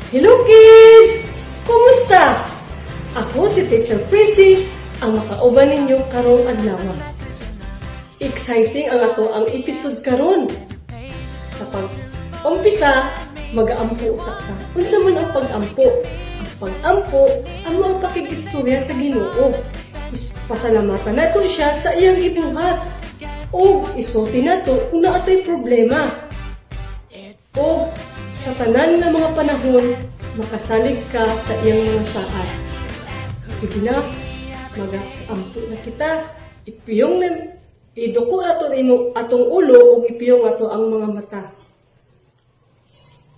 Hello, kids! Kumusta? Ako si Teacher Prissy, ang makauban ninyo karong adlaw. Exciting ang ato ang episode karon. Sa pag-umpisa, mag-aampo usa ta. Unsa man ang pag-ampo? Ang pag-ampo amo ang pakigistorya sa Ginoo. Pasalamatan nato siya sa iyang gibuhat. O isulti nato kung naa to'y problema. O sa tanan nga mga panahon, makasalig ka sa iyang mga saad. Sige na, mag-ampo na kita. Ipiyong na, iduko na to imo atong ulo ug ipiyong ato ang mga mata.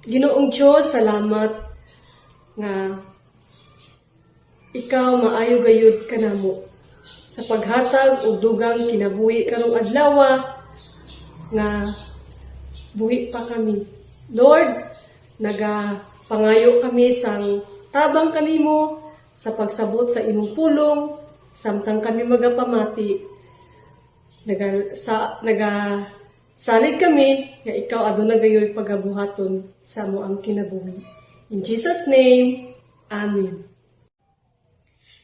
Ginoong Diyos, salamat nga ikaw maayo gayud kanamo sa paghatag og dugang kinabuhi karong adlaw nga buhi pa kami. Lord, nagapangayo kami sang tabang kanimo sa pagsabot sa imong pulong samtang kami magapamati. Naga sa naga salig kami nga ikaw aduna gayoy pagabuhaton sa among kinabuhi. In Jesus' name, Amen.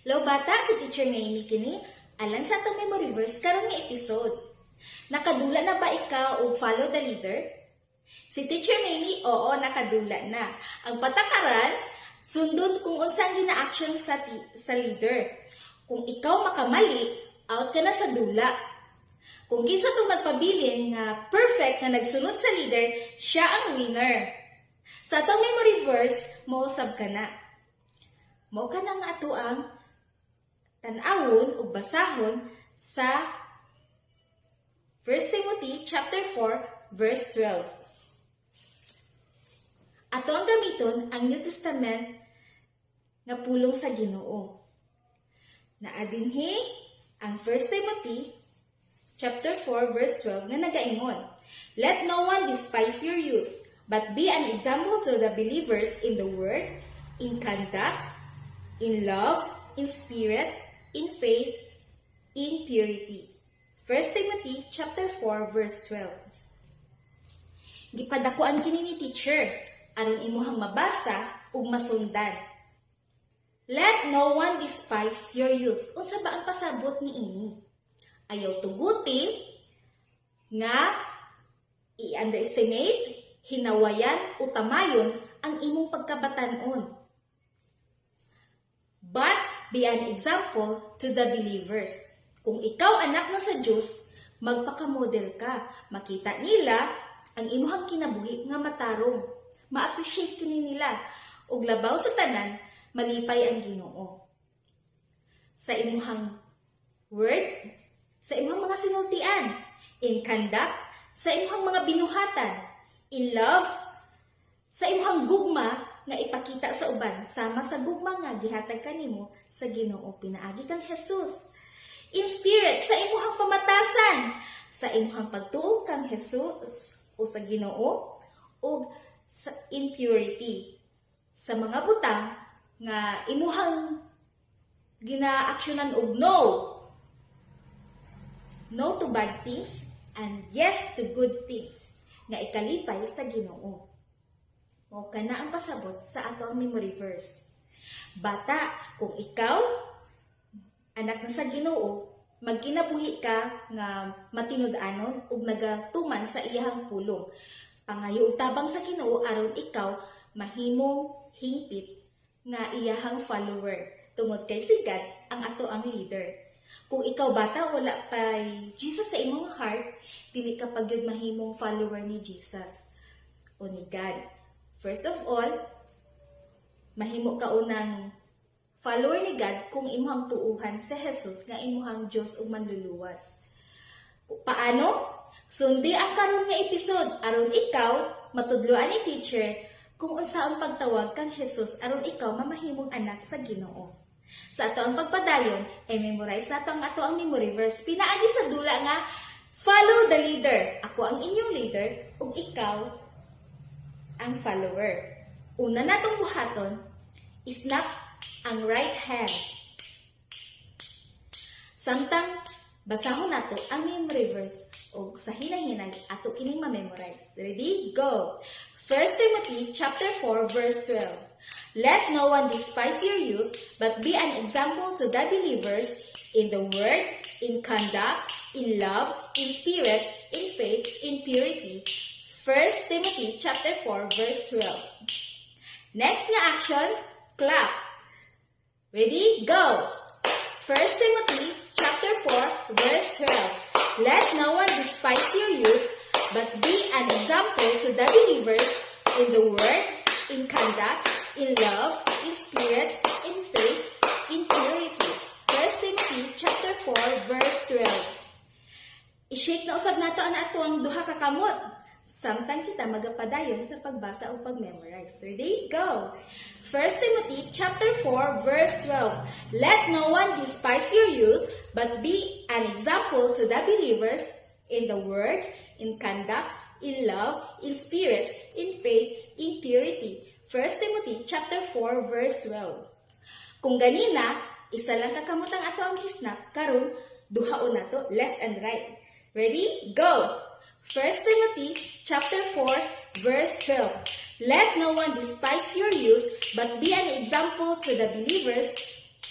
Hello, bata, si Teacher Naomi kini alang sa atong memory verse karon nga episode. Nakadula na ba ikaw og follow the leader? Si Teacher Naomi, oo, nakadula na. Ang patakaran, sundon kung unsang gina-action sa leader. Kung ikaw makamali, out ka na sa dula. Kung kinsa tong nagpabilin nga perfect nga nagsunod sa leader, siya ang winner. Sa atong memory verse, mousab ka na. Mao ka na nga ato ang tan-awon ug basahon sa 1 Timothy chapter 4 verse 12. Ato ang gamiton ang New Testament nga pulong sa Ginoo. Naa dinhi ang 1 Timothy chapter 4 verse 12 nga nagaingon, "Let no one despise your youth, but be an example to the believers in the word, in conduct, in love, in spirit, in faith, in purity." 1 Timothy chapter 4 verse 12. Gipadakuan kini ni Teacher aron imuhang mabasa ug masundan. Let no one despise your youth. Unsa ba ang pasabot niini? Ayaw tuguti nga i-underestimate, hinawayan o tamayon ang imong pagkabatanon. But be an example to the believers. Kung ikaw anak na sa Diyos, magpakamodel ka. Makita nila ang imuhang kinabuhi nga matarong. Ma-appreciate kini nila. Ug labaw sa tanan, malipay ang Ginoo. Sa imuhang word, sa imuhang mga sinultian, in conduct, sa imuhang mga binuhatan, in love, sa imuhang gugma nga ipakita sa uban, sama sa gugma nga gihatag kanimo sa Ginoo pinaagi kang Jesus. In spirit, sa imuhang pamatasan, sa imuhang pagtuo kang Jesus o sa Ginoo, ug sa in purity, sa mga butang nga imuhang ginaaksyonan og no. No to bad things and yes to good things nga ikalipay sa Ginoo. Mao kana ang pasabot sa ato ang memory verse. Bata, kung ikaw anak na sa Ginoo, magkinabuhi ka nga matinud-anon ug nagatuman sa iyahang pulong. Pangayo og tabang sa Ginoo aron ikaw mahimong hingpit nga iyahang follower tungod kay si God ang ato ang leader. Kung ikaw, bata, wala pay Jesus sa imong heart, dili ka pa gyud mahimong follower ni Jesus o ni God. First of all, mahimo ka unang follower ni God kung imuhang tuuhan sa Jesus nga imuhang Dios ug Manluluwas. Paano? Sundi ang karon nga episode aron ikaw matudloan ni Teacher kung unsa ang pagtawag kang Jesus aron ikaw mamahimong anak sa Ginoo. Sa ato ang pagpadayon, ay memorize nato ang ato ang memory verse pinaagi sa dula nga follow the leader. Ako ang inyong leader ug ikaw ang follower. Una natong buhaton, snap ang right hand. Samtang basahon nato ang memory verse Og sa hinay-hinay ato kining ma-memorize. Ready? Go! 1 Timothy chapter 4 verse 12. Let no one despise your youth, but be an example to the believers in the word, in conduct, in love, in spirit, in faith, in purity. 1 Timothy chapter 4 verse 12. Next nga action, clap. Ready? Go! 1 Timothy chapter 4 verse 12. Let no one despise your youth, but be an example to the believers in the word, in conduct, in love, in spirit, in faith, in purity. 1 Timothy chapter 4 verse 12. I-shake na usab nato ang atoang duha ka kamot samtang kita magapadayon sa pagbasa o pag-memorize. Ready? Go! 1 Timothy chapter 4 verse 12. Let no one despise your youth, but be an example to the believers in the word, in conduct, in love, in spirit, in faith, in purity. 1 Timothy chapter 4 verse 12. Kung ganina, isa lang ka kamot ang atoang hisnap, karon duhaon nato, left and right. Ready? Go! 1 Timothy chapter 4 verse 12. Let no one despise your youth, but be an example to the believers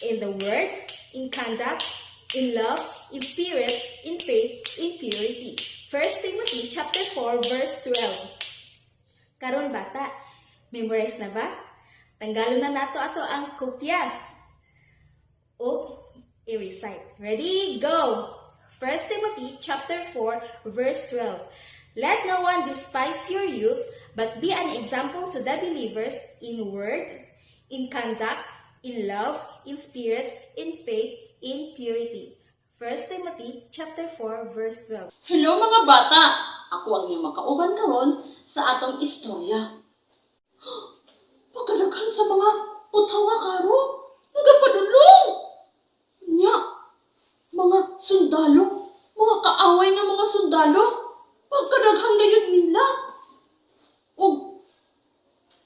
in the word, in conduct, in love, in spirit, in faith, in purity. 1 Timothy chapter 4 verse 12. Karon bata, memorize na ba? Tanggalon na nato ato ang kopya o i-recite. Ready? Go! 1 Timothy chapter 4 verse 12. Let no one despise your youth, but be an example to the believers in word, in conduct, in love, in spirit, in faith, in purity. 1 Timothy chapter 4 verse 12. Hello, mga bata! Ako ang inyong makauban karon sa atong istorya. Pagkadaghan sa mga puthaw nga karo, nagapadulong! Nya, mga sundalo, mga kaaway nga mga sundalo, pagkadaghan gayud nila. Og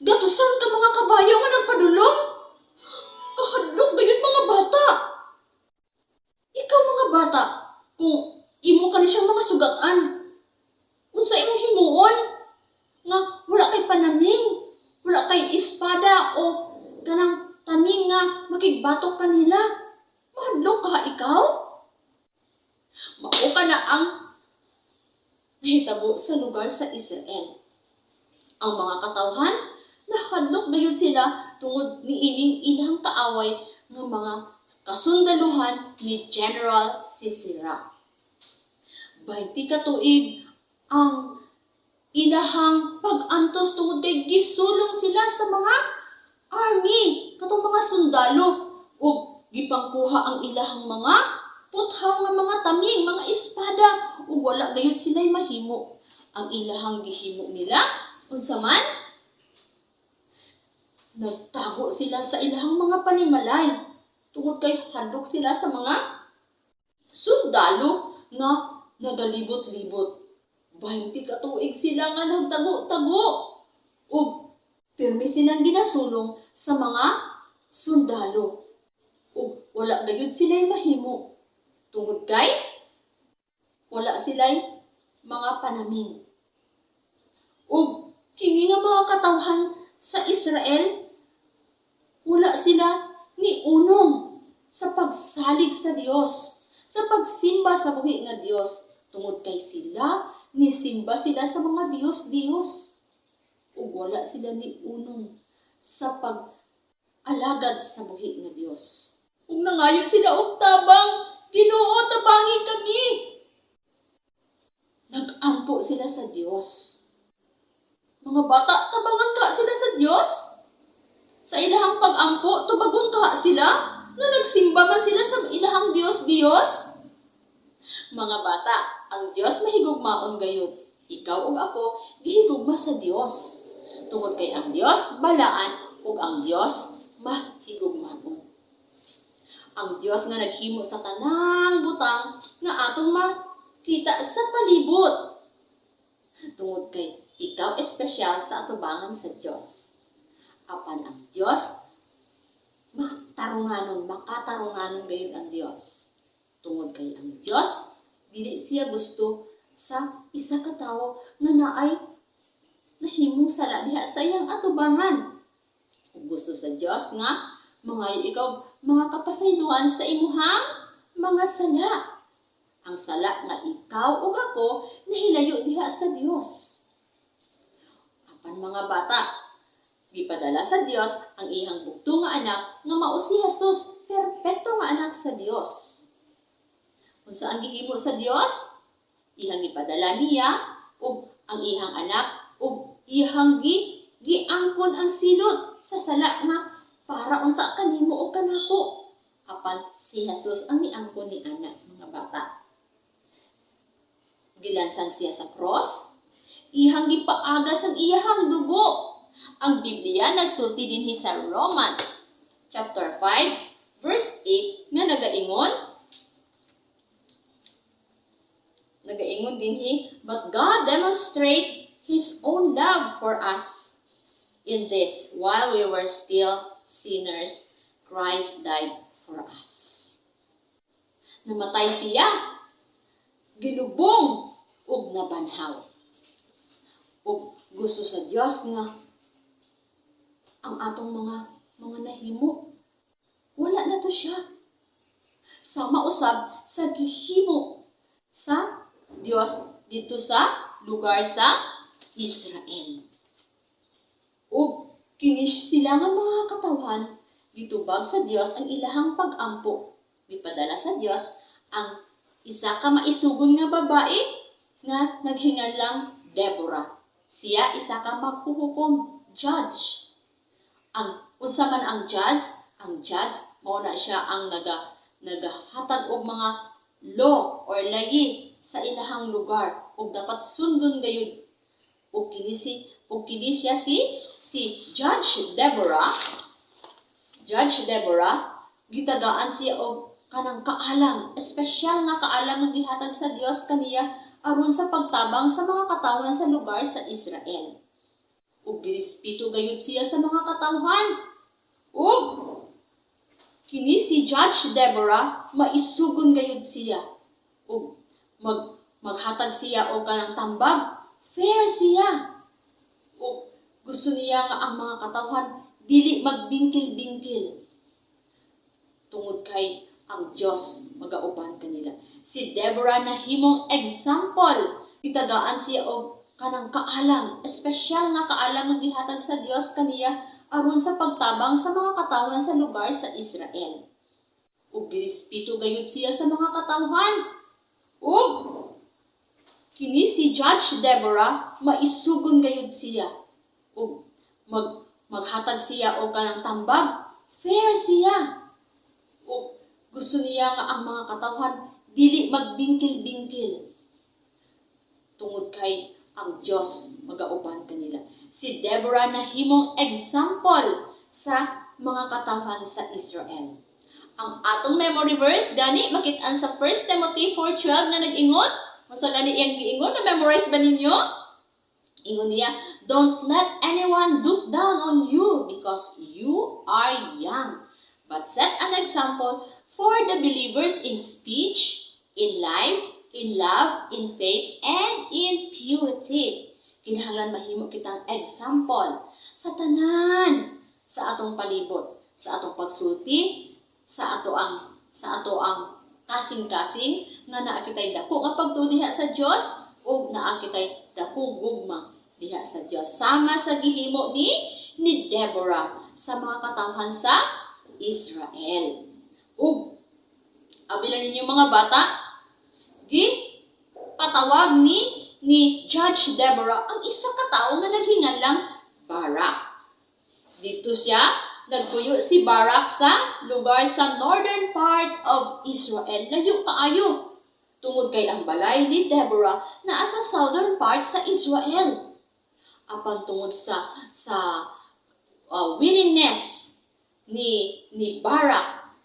gatusan ka mga kabayo nga nagpadulong. Kahadlok gayud, mga bata. Ikaw, mga bata, kung imo ka ni siyang mga sugatan, unsa imong himuon? Nga wala kay panaming, wala kay espada o kanang taming nga makigbatok kanila. Mahadlok ka ikaw? Mao kana ang nahitabo sa lugar sa Israel. Ang mga katawhan, nahadlok gayud sila tungod niining ilang kaaway nga mga kasundaluhan ni General Sisera. 20 ka tuig ang ilahang pag-antos tungod kay gisulong sila sa mga army, katong mga sundalo, ug gipangkuha ang ilahang mga puthaw nga mga taming, mga espada, ug wala gayud sila'y mahimo. Ang ilahang gihimo nila, unsa man? Nagtago sila sa ilahang mga panimalay tungod kay hadlok sila sa mga sundalo nga nagalibot-libot. 20 ka tuig sila nga nagtago-tago. Ug pirmi silang ginasulong sa mga sundalo. Ug wala gayud sila'y mahimo tungod kay wala sila'y mga panaming. Ug kini nga mga katawhan sa Israel, wala sila ni unong sa pagsalig sa Dios, sa pagsimba sa buhi nga Dios, tungod kay sila nisimba sila sa mga Diyos-Diyos. Ug wala sila ni unong sa pag-alagad sa buhi nga Dios. Ug nangayo sila og tabang, "Ginoo, tabangi kami." Nag-ampo sila sa Dios. Mga bata, tabangan kaha sila sa Dios? Sa ilahang pag-ampo, tubagon kaha sila? Na nagsimba man sila sa ilahang Diyos-Diyos? Mga bata, ang Dios mahigugmaon gayud. Ikaw ug ako gihigugma sa Dios. Tungod kay ang Dios balaan ug ang Dios mahigugmaon. Ang Dios nga naghimo sa tanang butang nga atong makita sa palibot. Tungod kay ikaw espesyal sa atubangan sa Dios. Apan ang Dios matarunganon, makatarunganon gayud ang Dios. Tungod kay ang Dios dili siya gusto sa isa ka tawo nga naay nahimong sala diha sa iyang atubangan. Ug gusto sa Dios nga mangayo ikaw mga kapasayloan sa imuhang mga sala. Ang sala nga ikaw ug ako nahilayo diha sa Dios. Apan, mga bata, gipadala sa Dios ang iyang bugto nga anak nga mao si Jesus, perpekto nga anak sa Dios. Unsa ang gihimo sa Dios? Iyang gipadala niya ug ang iyang anak ug iyang giangkon ang silot sa sala nga para unta kanimo o kanako. Apan si Jesus ang niangkon ni ana, mga bata. Gilansan siya sa cross, iyang gipaagas ang iyahang dugo. Ang Biblia nagsulti dinhi sa Romans chapter 5 verse 8 nga nagaingon dinhi, "But God demonstrate His own love for us in this: while we were still sinners, Christ died for us." Namatay siya, gilubong ug nabanhaw. Ug gusto sa Dios nga ang atong mga nahimo, wala na to siya. Sama usab sa gihimo sa Dios dito sa lugar sa Israel. Ug kini sila nga mga katawhan, gitubag sa Dios ang ilahang pag-ampo. Gipadala sa Dios ang isa ka maisugon nga babae nga naghinganlang Deborah. Siya isa ka maghuhukom, judge. Ang unsa man ang judge? Ang judge mao na siya ang nagahatag og mga law or layi sa ilahang lugar ug dapat sundon gayud. Ug kini siya si Judge Deborah. Judge Deborah, gitagaan siya og kanang kaalam, espesyal nga kaalam nga gihatag sa Dios kaniya aron sa pagtabang sa mga katawhan sa lugar sa Israel. Ug girespeto gayud siya sa mga katawhan. Ug kini si Judge Deborah, maisugon gayud siya. Ug maghatag siya og kanang tambag, fair siya. Ug gusto niya nga ang mga katawhan dili magbingkil-bingkil tungod kay ang Dios magauban kanila. Si Deborah nahimong example. Gitagaan siya og kanang kaalam, espesyal nga kaalam nga gihatag sa Dios kaniya aron sa pagtabang sa mga katawhan sa lugar sa Israel. Ug girespeto gayud siya sa mga katawhan. Ug kini si Judge Deborah, maisugon gayud siya. Ug maghatag siya og kanang tambag, fair siya. Ug gusto niya nga ang mga katawhan dili magbingkil-bingkil tungod kay ang Dios magauban kanila. Si Deborah nahimong example sa mga katawhan sa Israel. Ang atong memory verse gani makit-an sa 1 Timothy 4:12 nga nag-ingon. Unsa gani iyang giingon? Na memorize ba ninyo? Ingon niya, "Don't let anyone look down on you because you are young, but set an example for the believers in speech, in life, in love, in faith, and in purity." Kinahanglan mahimo kitang example sa tanan sa atong palibot, sa atong pagsulti, sa ato ang kasing-kasing nga naa kitay dako nga pagtuo diha sa Dios ug naa kitay dakong gugma diha sa Dios. Sama sa gihimo ni Deborah sa mga katawhan sa Israel. Ug abi na ninyo, mga bata, gi patawag ni Judge Deborah ang isa ka tawo nga naghinganlang Barak. Dito siya nagpuyo si Barak sa lugar sa northern part of Israel. Layo kaayo. Tungod kay ang balay ni Deborah naa sa southern part sa Israel. Apan tungod sa willingness ni Barak,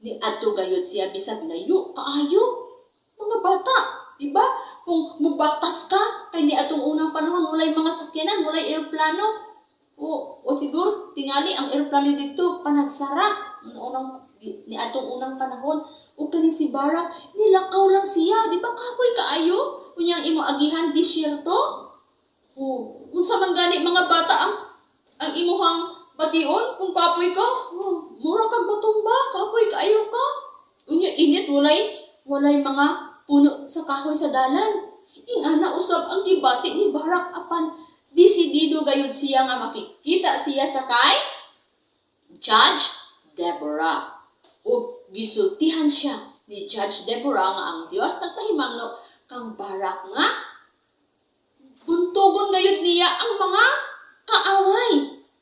ni adto gayud siya bisag layo kaayo. Mga bata, di ba? Kung mubaktas ka kay ni atong unang panahon walay mga sakyanan, walay eroplano. O siguro tingali ang eroplano dito panagsara unang ni atong unang panahon. Ug kaning si Barak, nilakaw lang siya, di ba? Kapoy kaayo. Unya ang imo agihan disyerto. Oh, unsa man gani, mga bata, ang imuhang bation kung kapoy ka? Oh, mura kag matumba, kapoy kaayo ka. Unya init, walay mga puno sa kahoy sa dalan. Ingana usab ang gibati ni Barak, apan desidido gayud siya nga makikita siya sa kay Judge Deborah. Ug gisultihan siya ni Judge Deborah nga ang Dios nagpahimangno kang Barak nga buntugon gayud niya ang mga kaaway.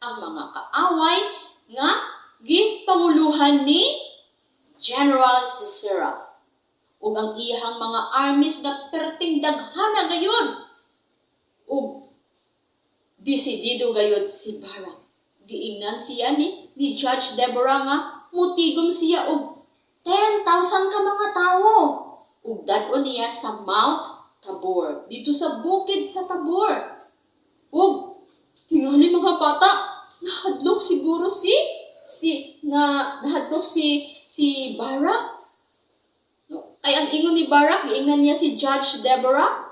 Ang mga kaaway nga gipanguluhan ni General Sisera. Ug ang iyahang mga armies na perting daghana gayud. Ug desidido gayud si Barak. Giingnan siya ni Judge Deborah nga mutigom siya og 10,000 ka mga tawo. Ug dad-on niya sa Mount Tabor. Dito sa bukid sa Tabor. Ug tingali, mga bata, nahadlok siguro si si na nahadlok si si Barak. No, ay ang ingon ni Barak, giingnan niya si Judge Deborah,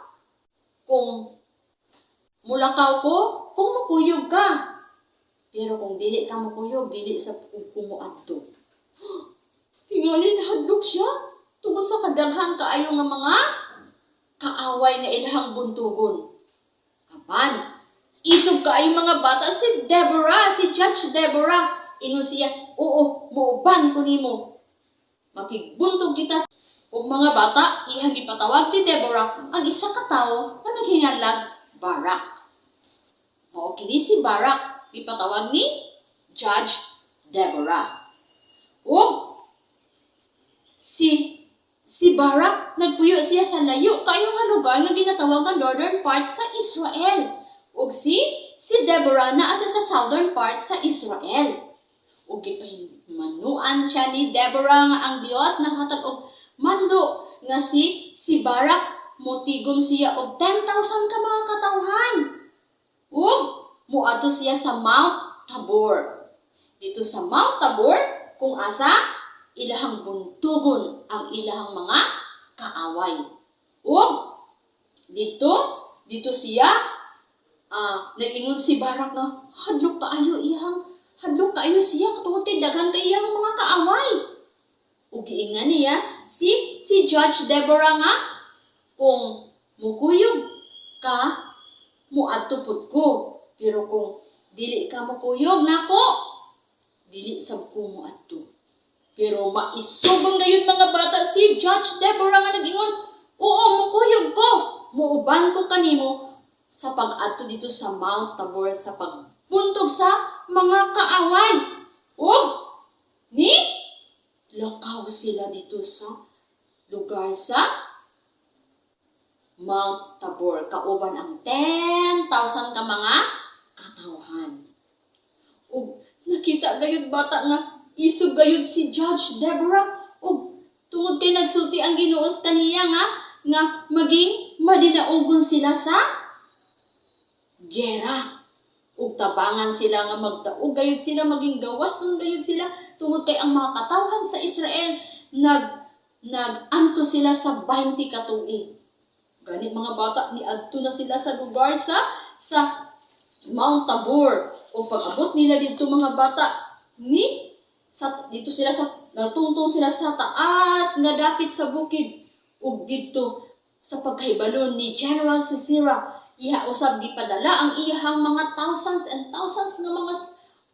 "Kung mulakaw ko, kung mukuyog ka. Pero kung dili ka mukuyog, dili sa ko moadto." Tingali nahadlok siya tungod sa kadaghan kaayo nga mga kaaway na ilahang buntugon. Apan, isog kaayo, mga bata, si Deborah, si Judge Deborah. Ingon siya, "Oo, muuban ko nimo. Makigbuntog kita." Ug mga bata, iyang gipatawag ni Deborah ang isa ka tawo nga naghinganlag Barak. Mao kini si Barak, gipatawag ni Judge Deborah. Ug si Barak nagpuyo siya sa layo kayo nga lugar nga ginatawag nga northern part sa Israel. Ug si Deborah naa siya sa southern part sa Israel. Ug gipahimanuan siya ni Deborah nga ang Dios naghatag og mando nga si Barak motigom siya og 10,000 ka mga katawhan. Ug muadto siya sa Mount Tabor. Dito sa Mount Tabor, kung asa ilahang buntugon ang ilahang mga kaaway. Ug dito siya nag-ingon si Barak na hadlok kaayo siya katungod kay daghan kay iyang mga kaaway. Ug giingnan niya si Judge Deborah nga kung mukuyog ka, muadto pud ko. Pero kung dili ka mukuyog nako, dili sab ko muadto. Pero maisugon gayud, mga bata, si Judge Deborah nga nag-ingon, "Oo, mukuyog ko. Muuban ko kanimo sa pag-adto dito sa Mount Tabor sa pagbuntog sa mga kaaway." Ug ni lakaw sila dito sa lugar sa Mount Tabor kauban ang 10,000 ka mga katawhan. Ug nakita gayud, bata, nga isog gayud si Judge Deborah ug tungod kay nagsulti ang Ginoo sa kaniya nga maging madinaugon sila sa gera ug tabangan sila nga magdaog gayud sila, maging gawas nun gayud sila, tungod kay ang mga katawhan sa Israel nag-anto sila sa 20 ka tuig. Gani, mga bata, niadto na sila sa lugar sa Mount Tabor. O pag-abot nila dito, mga bata, ni sa dito sila sa natungtong sila sa taas nga dapit sa bukid. Ug didto sa pagkahibalo ni General Sisera, iha usab gipadala ang iyahang mga thousands and thousands nga mga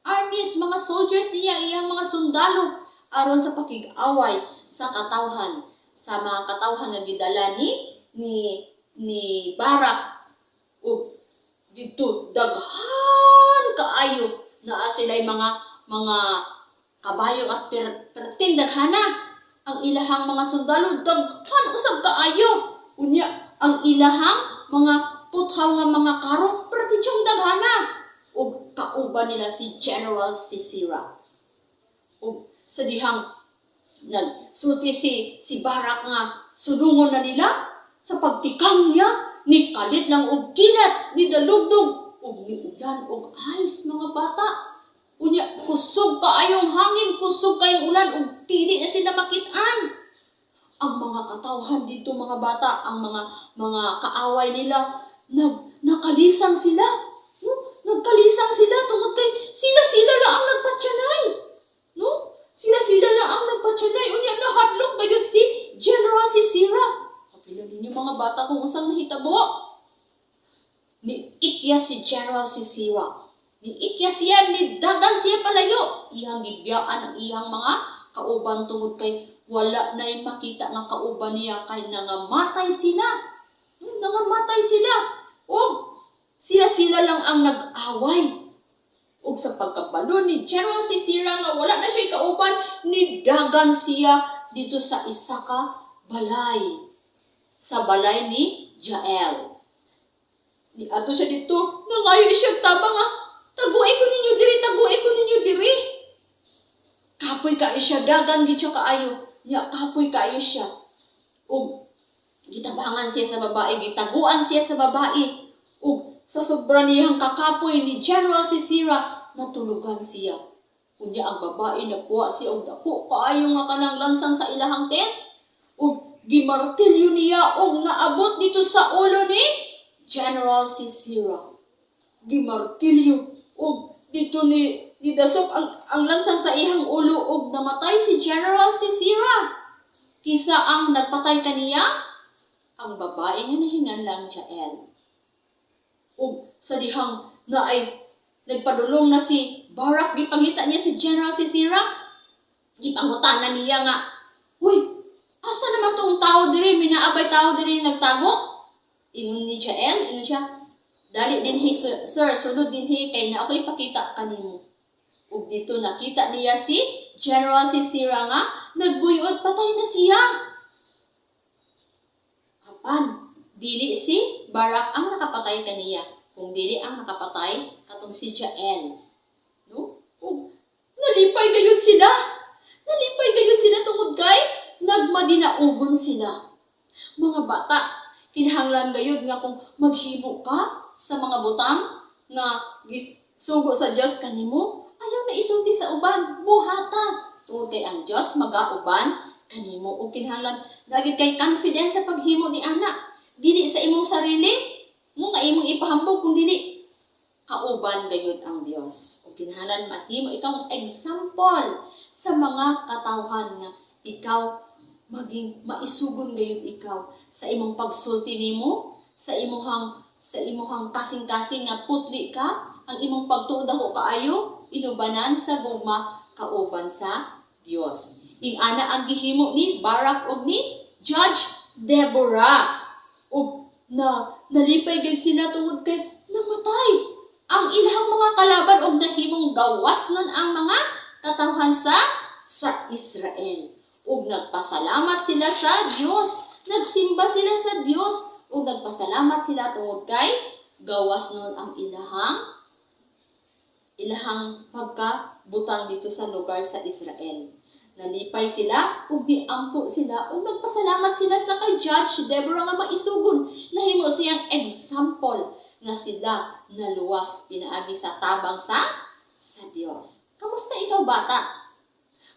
armies, mga soldiers niya, iyang mga sundalo aron sa pakig-away sa katawhan, sa mga katawhan nga gidala ni Barak. Ug didto daghan kaayo, naa sila'y mga kabayo at perting daghana. Ang ilahang mga sundalo daghan usab kaayo. Unya ang ilahang mga puthaw nga mga karo perti diyang daghana. Ug kauban nila si General Sisera. Ug sa dihang nagsulti si Barak nga sulungon na nila, sa pagtikang niya ni kalit lang og kilat, ni dalugdog ug ni ulan og ice, mga bata. Unya kusog kaayong hangin, kusog kaayong ulan ug dili na sila makit-an. Ang mga katawhan dito, mga bata, ang mga kaaway nila, nakalisang sila. No? Nagkalisang sila tungod kay sila-sila na ang nagpatyanay. No? Sila-sila na ang nagpatyanay. Unya, nahadlok gayud si General Sisera. Kapila ninyo, mga bata, kung unsang nahitabo. Niitya si General Sisera. Niitya siya, nidagan siya palayo. Iyang gibiyaan ang iyang mga kauban tungod kay wala na'y makita nga kauban niya kay nangamatay sila. Nangamatay sila. Og sila-sila lang ang nag-away. Ug sa pagkabalo ni General Sisera nga wala na siya kauban, nidagan siya dito sa isa ka balay. Sa balay ni Jael. Niadto siya dito, nangayo siya tabang nga, "Tagui ko ninyo diri, tagui ko ninyo diri." Kapoy kaayo siya, dagan gid siya kaayo. Nya kapoy kaayo siya. Ug gitabangan siya sa babae, gitaguan siya sa babae. Ug sa sobra niyang kakapoy ni General Sisera, natulugan siya. Unya ang babae, nakuha siya og dako kaayo nga kanang lansang sa ilahang tent. Ug gimartilyo niya og naabot dito sa ulo ni General Sisera. Gimartilyo og dito ni nidasok ang lansang sa iyang ulo ug namatay si General Sisera. Kinsa ang nagpatay kaniya? Ang babae nga nahinganlang Jael. Ug sa dihang naay nagpadulong na si Barak, gipangita niya si General Sisera. Gipangutana niya nga, "Uy, asa naman tong tao diri? May naa bay tao diri nagtago?" Ingon ni Jael, ingon siya, "Dali dinhi, sir, sir, sulod dinhi kay naa ko ipakita kanimo." Ug dito nakita niya si General Sisera nga nagbuyot, patay na siya. Apan, dili si Barak ang nakapatay kaniya. Kung dili ang nakapatay, katong si Jael. No? Ug nalipay gayud sila. Nalipay gayud sila tungod kay nagmadinaugon sila. Mga bata, kinahanglan gayud nga kung maghimo ka sa mga butang nga gisugo sa Dios kanimo, ayaw na isulti sa uban, buhata. Tungod kay ang Dios magauban kanimo ug kinahanglan dagit kay confidence sa paghimo ni ana. Dili sa imong sarili mo nga imong ipahambog, kung dili kauban gayud ang Dios. Ug kinahanglan mahimo ikaw example sa mga katawhan nga ikaw maging maisugon gayud ikaw sa imong pagsulti nimo, sa imuhang kasing-kasing nga putli ka, ang imong pagtuo dako kaayo, inubanan sa gugma kauban sa Dios. Ing-ana ang gihimo ni Barak ug ni Judge Deborah. Ug na nalipay gid sila tungod kay namatay ang ilang mga kalaban ug nahimong gawas nun ang mga katawhan sa Israel. Ug nagpasalamat sila sa Dios. Nagsimba sila sa Dios ug nagpasalamat sila tungod kay gawas nun ang ilahang pagkabutang dito sa lugar sa Israel. Nalipay sila ug niampo sila ug nagpasalamat sila sa kay Judge Deborah nga maisugon. Nahimo siyang example nga sila naluwas pinaagi sa tabang sa Dios. Kamusta ikaw, bata?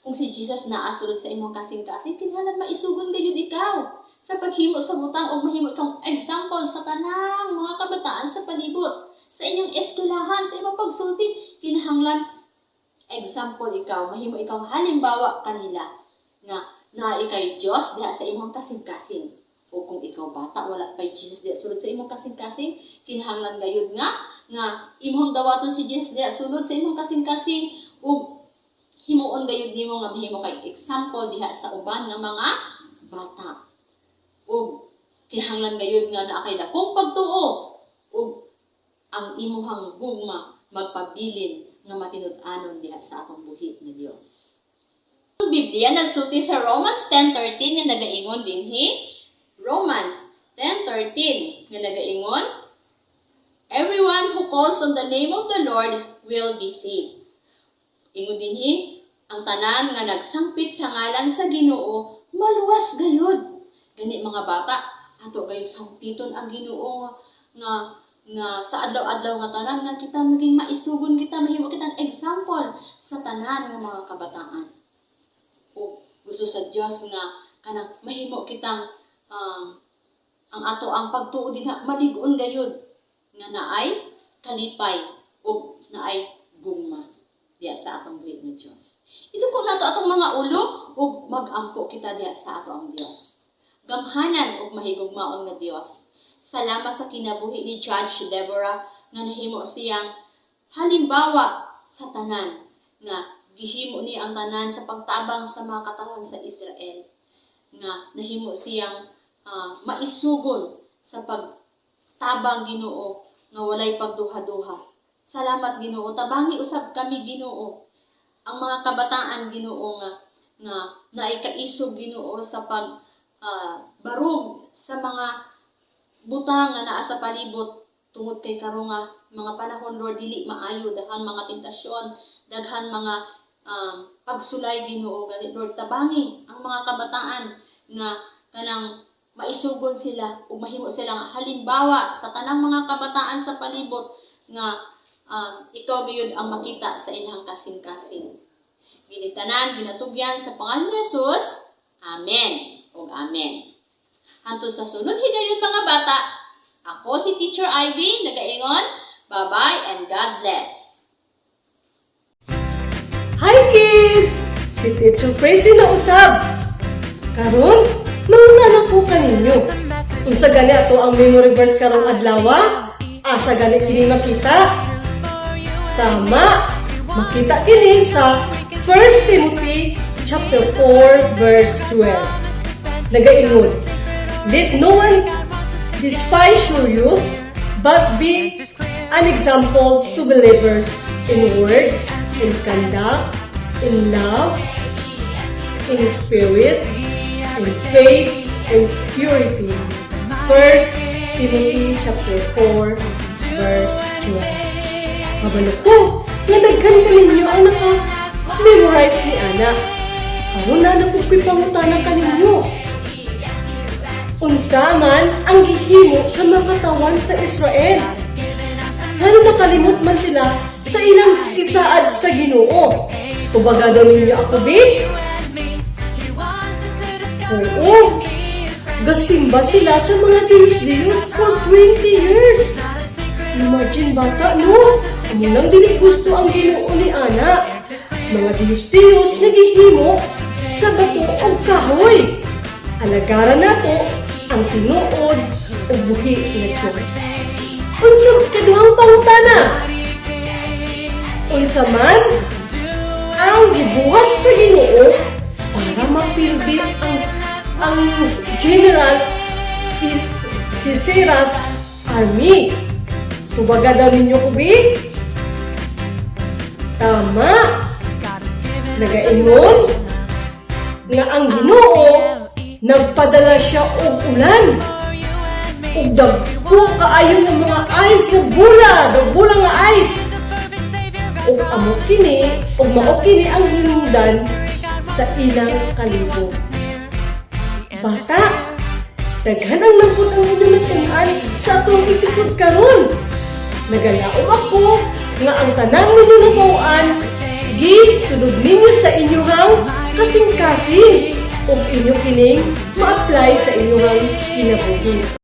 Kung si Jesus naa sulod sa imong kasing-kasing, kinahanglan maisugon gayud ikaw sa paghimo sa butang ug mahimo ikang example sa tanang mga kabataan sa palibot. Sa inyong eskwelahan, sa imong pagsulti, kinahanglan example ikaw, mahimo ikaw halimbawa kanila nga naa ikay Dios diha sa imong kasing-kasing. O kung ikaw, bata, wala pay Jesus diha sulod sa imong kasing-kasing, kinahanglan gayud nga imong dawaton si Jesus diha sulod sa imong kasing-kasing ug himuon gayud nimo nga mahimo kay example diha sa uban nga mga bata. Ug kinahanglan gayud nga naa kay dakong pagtuo ug ang imuhang gugma magpabilin nga matinud-anon diha sa atong buhi nga Dios. Ang Biblia nagsulti sa Romans 10:13 nga nagaingon dinhi, Romans 10:13 nga nagaingon, "Everyone who calls on the name of the Lord will be saved." Ingon dinhi, ang tanan nga nagsangpit sa ngalan sa Ginoo maluwas gayud. Gani, mga bata, ato gayud sangpiton ang Ginoo nga sa adlaw-adlaw nga tanan nga kita maging maisugon kita, mahimo kitang example sa tanan nga mga kabataan. O gusto sa Dios nga Kanang mahimo kitang ang ato ang pagtuo dinha malig-on gayud nga naay kalipay ug naay gugma diya sa atong great nga Dios. Iduko nato atong mga ulo ug magampo kita diya sa ato ang Dios. Gamhanan ug mahigugmaon nga Dios. Salamat sa kinabuhi ni Judge Deborah nga nahimo siyang halimbawa sa tanan nga gihimo niya ang tanan sa pagtabang sa mga katawhan sa Israel, nga nahimo siyang maisugon sa pagtabang, Ginoo, nga walay pagduha-duha. Salamat, Ginoo. Tabangi usab kami, Ginoo. Ang mga kabataan, Ginoo, nga nga naay kaisog, Ginoo, sa pag barug sa mga butang nga naa sa palibot tungod kay karon nga mga panahon, Lord, dili maayo, daghan mga tentasyon, daghan mga pagsulay, Ginoo. Gani, Lord, tabangi ang mga kabataan nga kanang maisugon sila ug mahimo sila nga halimbawa sa tanang mga kabataan sa palibot nga ikaw gyud ang makita sa ilang kasing-kasing. Ginitanan, ginatugyan sa pangalan ni Jesus. Amen ug amen. Hantod sa sunod higayon, mga bata. Ako si Teacher Ivy, nagaingon, bye-bye and God bless. Hi, kids! Si Teacher Tracy na usab. Karon, mangutana ko kaninyo. Unsa gani ato ang memory verse karong adlaw? Asa gani kini makita? Tama! Makita kini sa 1 Timothy chapter 4 verse 12. Nagaingon, "Let no one despise your youth, but be an example to believers in word, in conduct, in love, in spirit, in faith, and purity." 1 Timothy chapter 4 verse 12. Kabalo ko nga daghan kaninyo ang naka-memorize ni ana. Karon na na ko'y pangutana kaninyo. Unsa man ang gihimo sa mga katawan sa Israel? Ngano nakalimot man sila sa ilang gisaad sa Ginoo? Tubaga daw ninyo ako, bi? Oo. Gasimba sila sa mga Diyos-Diyos for 20 years. Imagine, bata, no? Amo nang dili gusto ang Ginoo ni ana. Mga Diyos-Diyos nga gihimo sa bato o kahoy. Alagaran nato ang tinuod ug buhi nga Diyos. Unsa kaduhang pangutana? Unsa man ang gibuhat sa Ginoo para mapildi ang General Sisera's army? Tubaga daw ninyo ko, bi? Tama! Nagaingon nga ang Ginoo nagpadala siya og ulan ug dagko kaayo ng mga ice nga bula, bula nga ice. Ug amo kini, ug mao kini ang hinungdan sa ilang kalibog. Bata, daghan ang lambot ang inyong natun-an sa atong episode karon. Nagalaom ako nga ang tanang ninyo nabaw-an gi sulod ninyo sa inyong kasing-kasing ug inyo kining ma-apply sa inyong kinabuhi.